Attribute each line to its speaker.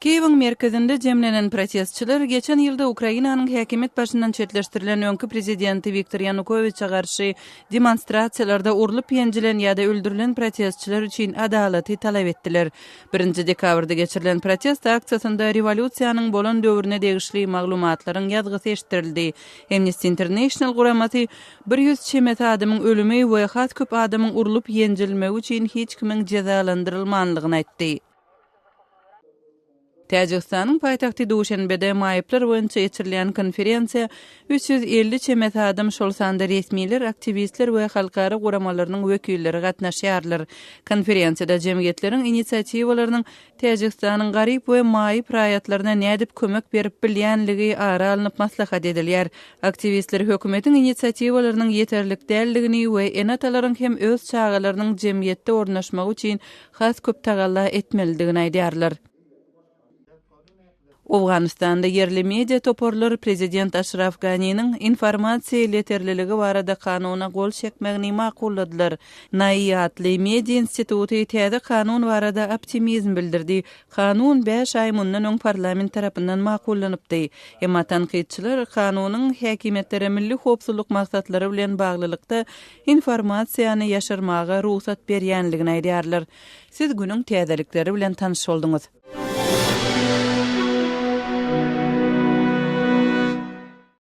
Speaker 1: Kiýewiň merkezinde jemlenen protestçiler geçen ýylda Ukrainanyň häkimiýet başyndan çetleşdirilen öňki prezidenti Wiktor Ýanukowiçe garşy demonstrasiýalarda urlup-ýenjilen ýa-da öldürilen protestçiler üçin adalaty talap etdiler. Birinji dekabrda geçirilen protest aksiýasynda rewolýusiýanyň bolan döwrüne degişli maglumatlaryň ýazgysy eşitdirildi. Amnesty International guramasy 100 çemesi adamyň ölümi we has köp adamyň urlup-ýenjilmegi üçin hiç kimiň jezalandyrylmanlygyny aýtdy. Täjigistanyň paýtagty Duşenbede maýyplar boýunça geçirilýän konferensiýa 350 çemesi adam, şol sanda resmiler, aktiwistler we halkara guramalarynyň wekilleri gatnaşýarlar. Konferensiýada jemgyýetleriň inisiatiwalarynyň Täjigistanyň garyp we maýyp raýatlaryna nädip kömek berip bilýänligi ara alnyp maslahat edilýär. Aktiwistler hökümetiň inisiatiwalarynyň ýeterlik däldigini we ene-atalaryň hem öz çagalarynyň jemgyýetde ornaşmagy üçin has köp tagalla etmelidigini aýdýarlar. Owganystanda ýerli media toparlar prezident Aşraf Ganiniň informasiýa elýeterliligi barada kanuna gol çekmegini makulladylar. NAI atly media instituty täze kanun barada optimizm bildirdi. Kanun bäş aý mundan öň parlament tarapyndan makullanypdy. Emma tankytçylar kanunyň häkimiýetlere milli howpsuzlyk maksatlary bilen baglylykda informasiýany ýaşyrmaga rugsat berýänligini aýdýarlar. Siz günüň täzelikleri bilen tanyş bolduňyz.